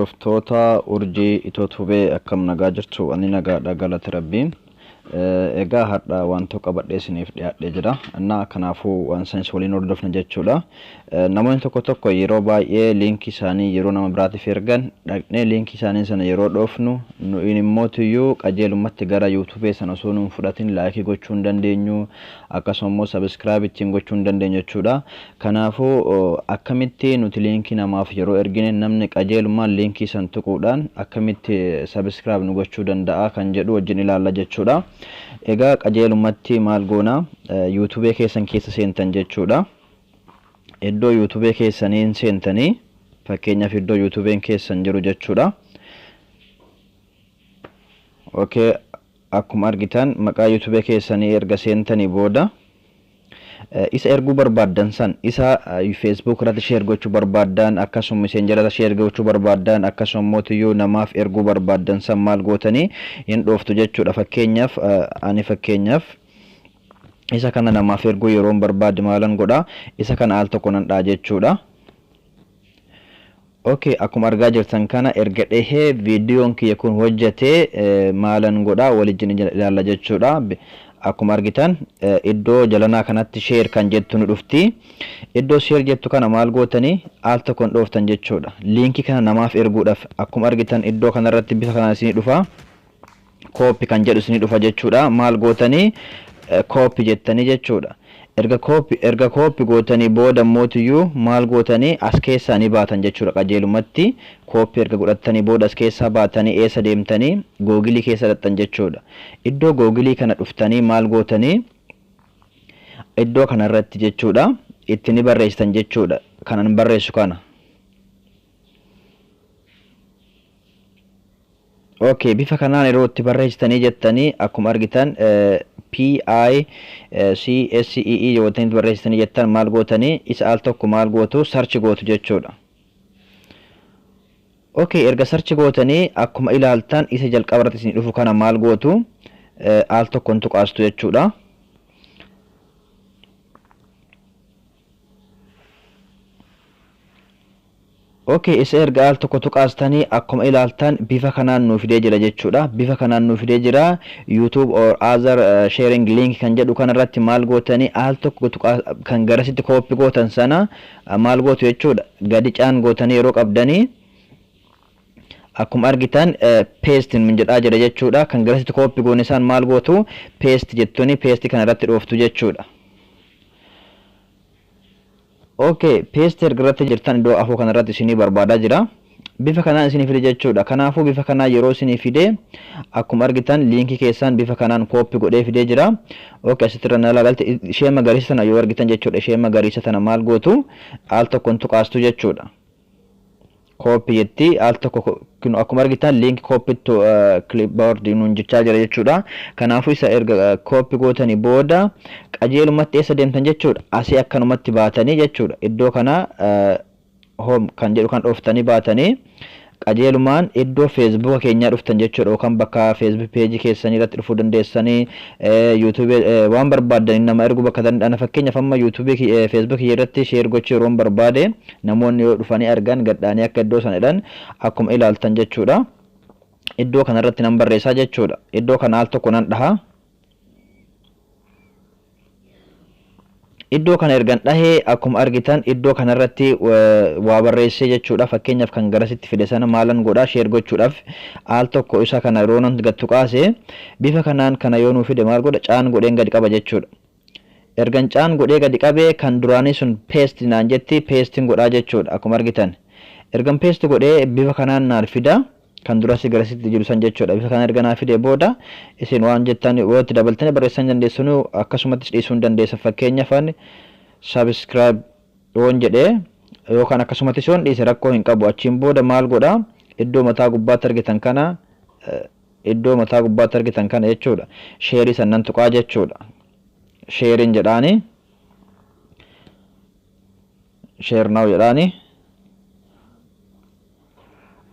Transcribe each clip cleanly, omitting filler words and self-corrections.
Hordoftoota Urjii Itoo Tubee, akkam nagaa jirtu? Ani nagaadha, galata Rabbii. Egaa har'a waan tokko qabadhee isiniif dhiyaadhee jira. Innaa kanaafuu waan sanis waliin hordofna jechuudha. Namoonni tokko tokko yeroo baay'ee liinkii isaanii yeroo nama biraatiif ergan, dhaqnee liinkii isaanii sana yeroo dhoofnu, nuyin immootiyyuu qajeelumatti gara yuutubee sana osoo nuun fudhatin laayikii gochuu hin dandeenyu, akkasuma immoo sabiskiraayib ittiin gochuu hin dandeenyu jechuudha. Kanaafuu akkamitti nuti liinkii namaaf yeroo ergine namni qajeelummaan liinkii san tuquudhaan akkamitti sabiskiraayib nu gochuu danda'a kan jedhu wajjin ilaalla jechuudha. Egaa qajeelumatti maal goona? Yuutubee keessan keessa seentan jechuudha. Iddoo yuutubee keessaniin seentanii, fakkeenyaaf iddoo yuutubeen keessan jiru jechuudha. Okay, akkuma argitan maqaa yuutubee keessanii erga seentanii booda, isa erguu barbaaddan san, isa Facebook irratti share gochuu barbaaddan, akkasuma Messenger irratti share gochuu barbaaddan, akkasuma mootiyyuu namaaf erguu barbaaddan san maal gootanii hin dhooftu jechuudha. Fakkeenyaaf ani fakkeenyaaf isa kana namaaf erguu yeroon barbaade maalan godha? Isa kana al tokko nan dha'a jechuudha. Okay, akkuma argaa jirtan kana erga dhahee viidiyoon kiyya kun hojjetee maalan godha waliin ilaalla jechuudha. Akkuma argitan iddoo jalanaa kanatti share kan jettu nu dhufti. Iddoo share jettu kana maal gootanii al tokkoon dhooftan jechuudha. Liinkii kana namaaf erguudhaaf akkuma argitan iddoo kanarratti bifa kanaan isinii dhufa. Copy kan jedhu isinii dhufa jechuudha. Maal gootanii copy jettanii jechuudha. Erga copy gootanii booda mootiyyuu maal gootanii as keessaa ni baatan jechuudha. Qajeelumatti copy erga godhattanii booda as keessaa baatanii eessa deemtanii? Googilii keessa dhaqxan jechuudha. Iddoo googilii kana dhuftanii maal gootanii iddoo kanarratti jechuudha itti ni barreessitan jechuudha. Kanan barreessu kana. Okay, bifa kanaan yeroo itti barreessitanii jettanii, akkuma argitan PICSEE yoo ta'in barreessitanii jettan, maal gootanii isa al tokko maal gootu? Search gootu jechuudha. Okay, erga search gootanii akkuma ilaaltan isa jalqaba irratti isin dhufu kana maal gootu? Al tokkoon tuqaastu jechuudha. Okay, isa erga al tokko tuqaastanii akkuma ilaaltan bifa kanaan nuu fidee jira jechuudha. Bifa kanaan nuu fidee jira. YouTube or other sharing link kan jedhu kanarratti maal gootanii al tokko kan garasitti copy gootan sana maal gootu jechuudha. Gadi caan gootanii yeroo qabdanii akkuma argitan paste nun jedhaa jira jechuudha. Kan garasitti copy goone isaan maal gootu? Paste jettuuni paste kana irratti dhooftu jechuudha. Okay, paste erga irratti jirtan iddoo afur kanarratti isinii barbaadaa jira. Bifa kanaan isinii fide jechuudha. Kanaafuu bifa kanaan yeroo isinii fide akkuma argitan liinkii keessaan bifa kanaan copy godhee fidee jira. Okay, asitti irra na ilaalte ishee magariisa tana yoo argitan jechuudha. Ishee magariisa tana maal gootu? Al tokkoon tuqaastu jechuudha. Copy jetti al tokko. Akkuma argitan "link copy to clipboard" nuun jechaa jira jechuudha. Kanaafuu isa erga copy gootanii booda qajeelumatti eessa deemtan jechuudha? Asii akkanumatti baatanii jechuudha. Iddoo kana home kan jedhu kan dhooftanii baatanii qajeelumaan iddoo feesbuuka keenyaa dhuftan jechuudha, yookaan bakka Facebook peejii keessanii irratti dhufuu dandeessanii, yuutuubii waan barbaaddanii nama erguu bakka danda'an. Fakkeenyaaf amma yuutuubii feesbuukii irratti share gochuu yeroo barbaade, namoonni yoo dhufanii argan gadhaanii akka iddoo sana jedhan akkuma ilaaltan jechuudha. Iddoo kanarratti nan barreessaa jechuudha. Iddoo kana al tokko nan dhaha. Iddoo kana ergan dhahee akkuma argitan iddoo kanarratti waa barreessee jechuudha. Fakkeenyaaf kan garasitti fide sana maalan godhaa? Share gochuudhaaf al tokko isa kana yeroo nan gattu qaase, bifa kanaan kana yoo nuu fide maal godha? Caan godheen gadi qaba jechuudha. Ergan caan godhee gadi qabee kan duraanii sun paste naan jetti, paste godhaa jechuudha akkuma argitan. Ergan paste godhee bifa kanaan naan fida, kan durasi garasitti jiru san jechuudha. Bifa kana erga naa fide booda isin waan jettan yoo itti dabaltanii barreessan dandeessinu, akkasumattis dhiisuu hin dandeessan. Fakkeenyaaf ani subscribe yoon jedhee yookaan akkasumattis yoon dhiise rakkoo hin qabu. Achiin booda maal godhaa? Iddoo mataa gubbaatti argitan kana, iddoo mataa gubbaatti argitan kana jechuudha. Share san nan tuqaa jechuudha. Shareiin jedhaani. Share now jedhaani.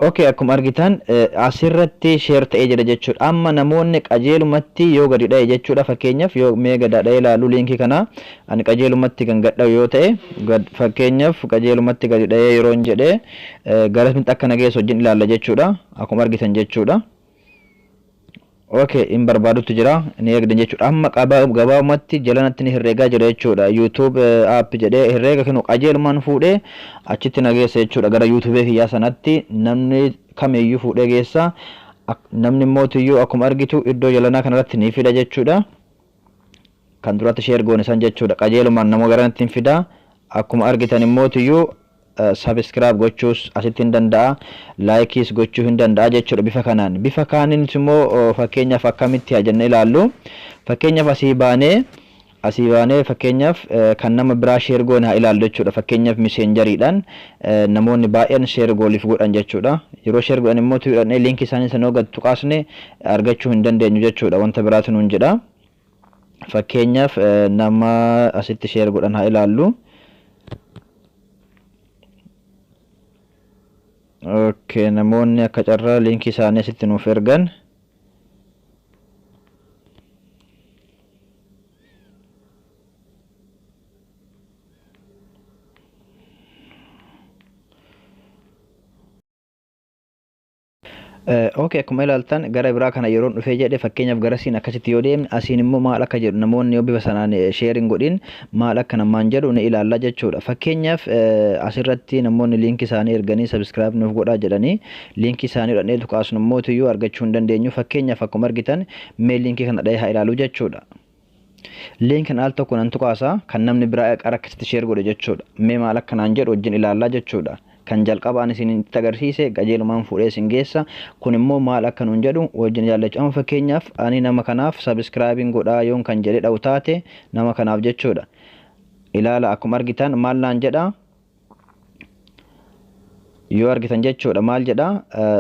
Okay, akkuma argitan asirratti share ta'ee jira jechuudha. Amma namoonni qajeelumatti yoo gadi dha'e jechuudha, fakkeenyaaf yoo mee gadi dha'e ilaalu liinkii kana ani qajeelumatti kan gad dha'u yoo ta'e, fakkeenyaaf qajeelumatti gadi dha'ee yeroo hin jedhee gara akka nageessu wajjin ilaalla jechuudha. Akkuma argitan jechuudha. Okay, hin barbaadutti jira, ni eegdan jechuudha. Amma gabaabumatti jalanatti ni herreegaa jira jechuudha. YouTube app jedhee herreega kennu qajeelumaan fuudhee achitti nageessa jechuudha. Gara YouTube kiyyaa sanatti namni kamiyyuu fuudhee geessa. Namni mootiyyuu akkuma argitu iddoo jalanaa kanarratti ni fida jechuudha. Kan duratti share goone san jechuudha. Qajeelumaan nama garanatti hin fida. Akkuma argitan immootiyyuu subscribe gochuus asitti hin danda'a, likeis gochuu hin danda'a jechuudha bifa kanaan. Bifa kaaninis immoo fakkeenyaaf akkamitti haa jennee ilaallu. Fakkeenyaaf asii baanee fakkeenyaaf kan nama biraa share goone haa ilaallu jechuudha. Fakkeenyaaf Messengeriidhaan namoonni baay'een share gooliif godhan jechuudha. Yeroo share godhan immoo tuyudhannee liinkii isaanii sana yoo gad tuqaasne argachuu hin dandeenyu jechuudha. Wanta biraatu nuun jedha. Fakkeenyaaf nama asitti share godhan haa ilaallu. Okay, namoonni akka carraa liinkii isaanii asitti nuuf ergan. Okay, akkuma ilaaltan gara biraa kana yeroon dhufee jedhe, fakkeenyaaf garasiin akkasitti yoo deemne, asiin immoo maal akka jedhu, namoonni yoo bifa sanaan shareiin godhin maal akka namaan jedhu ni ilaalla jechuudha. Fakkeenyaaf asirratti namoonni liinkii isaanii erganii subscribe nuuf godhaa jedhanii liinkii isaanii dhaqnee tuqaasnu mootiyyuu argachuu hin dandeenyu. Fakkeenyaaf akkuma argitan mee liinkii kana dhahee haa ilaalu jechuudha. Liinkiin al tokko nan tuqaasa, kan namni biraa qara akkasitti share godhe jechuudha. Mee maal akka naan jedhu wajjin ilaallaa jechuudha. Kan jalqaba ani isinitti agarsiise qajeelumaan fuudhee isin geessa. Kun immoo maal akka nuun jedhu wajjin ilaallachuu. Amma fakkeenyaaf ani nama kanaaf subscribeiin godhaa yoon kan jedhee dha'u taate nama kanaaf jechuudha. Ilaala, akkuma argitan maal naan jedha? Yoo argitan jechuudha, maal jedha?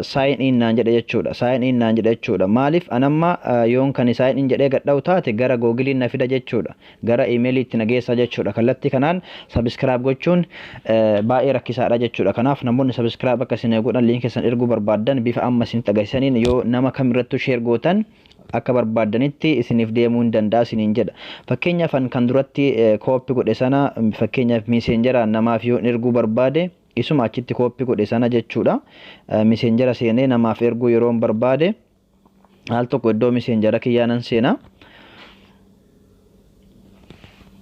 Sign in naan jedha jechuudha. Sign in naan jedha jechuudha. Maaliif anamma yoon kan sign in jedhee gadha'u taate gara Googleiin na fida jechuudha, gara emailiitti na geessa jechuudha. Kallattii kanaan subscribe gochuun baay'ee rakkisaadha jechuudha. Kanaaf namoonni subscribe akka isin godhan liinkii keessan erguu barbaaddan, bifa amma isinitti agarsiisaniin yoo nama kamirrattuu share gootan akka barbaaddanitti isiniif deemuu hin danda'a isiniin jedha. Fakkeenyaaf kan duratti copy godhe sana, fakkeenyaaf Messengeraan namaaf yoo erguu barbaade, isuma achitti copy godhe sana jechuudha. Messengera seenee namaaf erguu yeroo barbaade al tokko iddoo Messengera kiyyaa nan seena.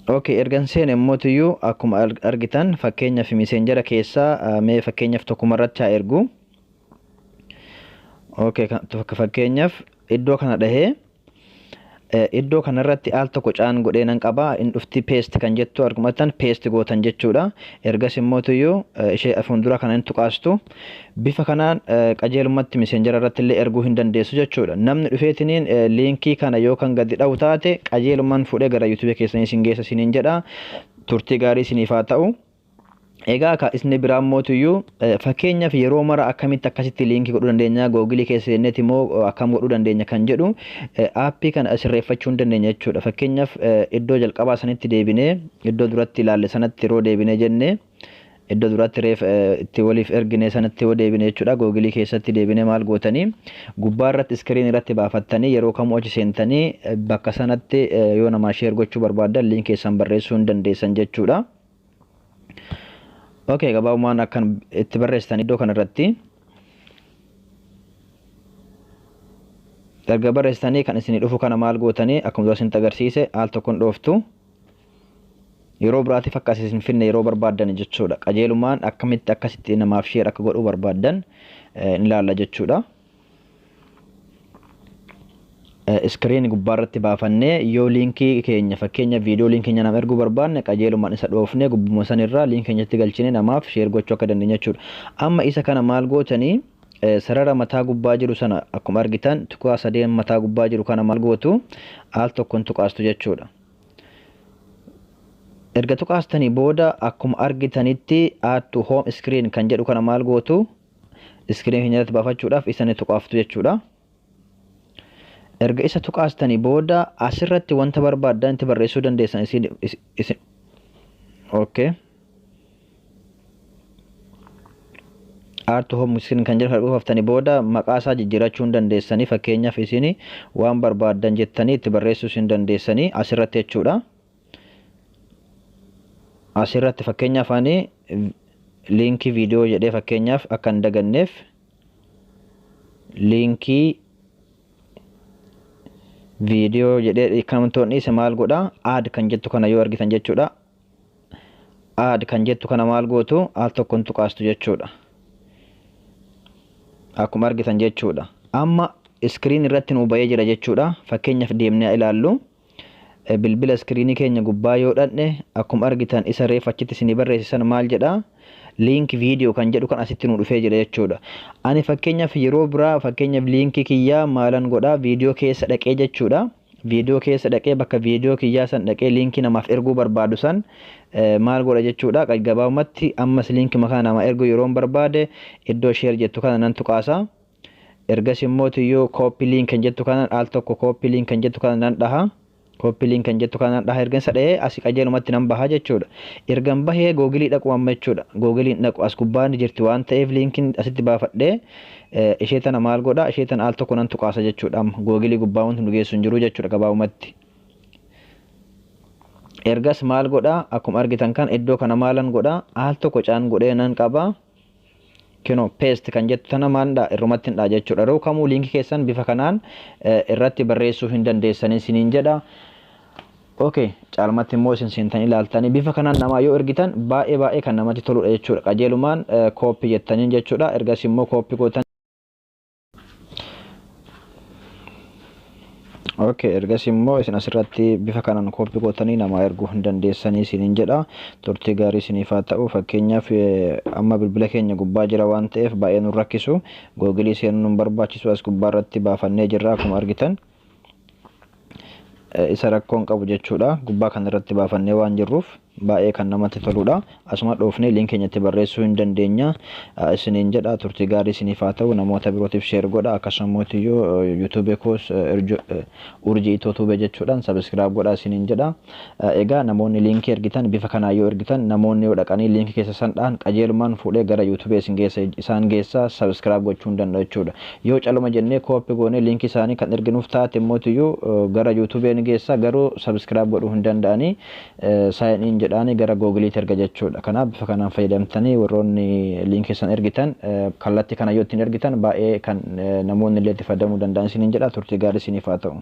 Okay, ergan seene immoo akkuma argitan fakkeenyaaf Messengera keessaa mee fakkeenyaaf tokkuma irratti haa ergu. Okay, fakkeenyaaf iddoo kana dhahee iddoo kanarratti al tokko caan godhee nan qaba. In dhufti paste kan jettu argumatan paste gootan jechuudha. Ergas immoo tuyyuu ishee fuuldura kana hin tuqaastu. Bifa kanaan qajeelumatti Messengera irratti illee erguu hin dandeessu jechuudha. Namni dhufeetiniin liinkii kana yoo kan gadi dha'u taate qajeelummaan fuudhee gara YouTubeii keessanii isin geessa isiniin jedha. Turtii gaarii isiniif haa ta'u. Egaa ka isni biraa mootuyyuu fakkeenyaaf yeroo mara akkamitti akkasitti liinkii godhuu dandeenya, Googleii keessa seenneeti immoo akkam godhuu dandeenya kan jedhu, appii kana sirreeffachuu hin dandeenya jechuudha. Fakkeenyaaf iddoo jalqabaa sanitti deebinee, iddoo duratti ilaalle sanatti yeroo deebinee jenne, iddoo duratti reef itti waliif ergine sanatti yoo deebine jechuudha, Googleii keessatti deebine maal gootanii, gubbaa irratti screen irratti baafattanii yeroo kamuu achi seentanii bakka sanatti yoo namaa share gochuu barbaaddan liinkii keessan barreessuu hin dandeessan jechuudha. Okay, gabaabummaan akkan itti barreessitan iddoo kanarratti. Erga barreessitanii kan isinii dhufu kana maal gootanii, akkuma dura isinitti agarsiise al tokkoon dhooftu. Yeroo biraatiif akka isin finne yeroo barbaaddan jechuudha. Qajeelumaan akkamitti akkasitti namaaf share akka godhuu barbaaddan ni ilaalla jechuudha. Screen gubbaarratti baafannee yoo liinkii keenya, fakkeenya viidiyoo liinkii keenya nama erguu barbaanne, qajeelumaan isa dhoofnee gubbuma sanirraa liinkii keenyatti galchine namaaf share gochuu akka dandeenya jechuudha. Amma isa kana maal gootanii, sarara mataa gubbaa jiru sana akkuma argitan tuqaa sadeen mataa gubbaa jiru kana maal gootu, al tokkoon tuqaastu jechuudha. Erga tuqaastanii booda akkuma argitanitti "add to home screen" kan jedhu kana maal gootu, screen keenya irratti baafachuudhaaf isa ni tuqaaftu jechuudha. Erga isa tuqaastanii booda asirratti wanta barbaaddan itti barreessuu dandeessan isin. Okay. Add to home screen kan jedhu dhufaftanii booda maqaa isaa jijjiirachuu hin dandeessanii. Fakkeenyaaf, isin waan barbaaddan jettanii itti barreessuu hin dandeessanii asirratti jechuudha. Asirratti fakkeenyaaf ani liinkii viidiyoo jedhee, fakkeenyaaf akka hin daganneef liinkii viidiyoo jedhee kan wantoonni isa maal godha, add kan jettu kana yoo argitan jechuudha. Add kan jettu kana maal gootu? Al tokkoon tuqaastu jechuudha. Akkuma argitan jechuudha. Amma screen irratti nu bahee jira jechuudha. Fakkeenyaaf, deemnee ilaallu. Bilbila iskiriinii keenya gubbaa yoo dhaqne, akkuma argitan isa reef achitti isinii barreessisan maal jedha? Link viidiyoo kan jedhu kan asitti nu dhufee jira jechuudha. Ani fakkeenyaaf yeroo biraa, fakkeenyaaf liinkii kiyyaa maalan godhaa? Viidiyoo keessa dhaqee jechuudha. Viidiyoo keessa dhaqee, bakka viidiyoo kiyyaa san dhaqee, liinkii namaaf erguu barbaadu san maal godha jechuudha. Gabaabumatti ammas liinkii makaa namaa erguu yeroon barbaade iddoo share jettu kana nan tuqaasa. Ergas immoo tiyyuu copy link kan jettu kana al tokko copy link kan jettu kana nan dhaha. Copy link kan jettu kana nan dhaha. Ergan isa dhahee asii qajeelumatti nan baha jechuudha. Ergan bahee Googilii dhaqu amma jechuudha. Googiliin dhaqu, as gubbaan jirti waan ta'eef liinkiin asitti baafadhee ishee tana maal godha? Ishee tana al tokko nan tuqaasa jechuudha. Amma Googilii gubbaa wanti nu geessu hin jiru jechuudha gabaabumatti. Ergas maal godha? Akkuma argitan kan iddoo kana maalan godha? Al tokko caan godhee nan qaba. Kinoo paste kan jettu tana maal irrumatti hin jechuudha. Yeroo kamuu liinkii keessan bifa kanaan irratti barreessuu hin dandeessanii isiniin jedha. Okay, caalmatti immoo isin seentanii ilaaltanii bifa kanaan namaa yoo ergitan baay'ee baay'ee kan namatti toludha jechuudha. Qajeelumaan copy jettaniin jechuudha. Ergas immoo copy gootan. Okay, ergas immoo isin asirratti bifa kanaan copy gootanii namaa erguu hin dandeessanii isiniin jedha. Turtii gaarii isiniif haa ta'u. Fakkeenyaaf, amma bilbila keenya gubbaa jira waan ta'eef baay'ee nu rakkisu. Googilii seenuu nu barbaachisu, as gubbaa irratti baafannee jirra akkuma argitan. Isa rakkoon qabu jechuudha. Gubbaa kana irratti baafannee waan jirruuf baay'ee kan namatti toludha. Asuma dhoofnee liinkii keenyatti barreessuu hin dandeenya. Isiniin jedha, turtii gaarii isiniif haa ta'u. Namoota birootiif share godha. Akkasuma iyyuu yuutuubii koos Urjii Itoo Tuubee jechuudhaan subscribe godha isiniin jedha. Egaa namoonni liinkii ergitan bifa kanaa yoo ergitan, namoonni yoo dhaqanii liinkii keessa san dhahan qajeelumaan fuudhee gara yuutuubii isin geessa, isaan geessa, subscribe gochuu hin danda'u jechuudha. Yoo caluma jennee copy goonee liinkii isaanii kan erginuuf taate immoo gara yuutuubii ni geessa, garuu subscribe godhuu hin danda'anii, sign in jedhaanii gara googiliitti erga jechuudha. Kanaaf bifa kanaan fayyadamtanii warroonni liinkii san ergitan, kallattii kana yoo ittiin ergitan baay'ee kan namoonni illee itti fayyadamuu danda'an isiniin jedha. Turtii gaarii isiniif haa ta'u.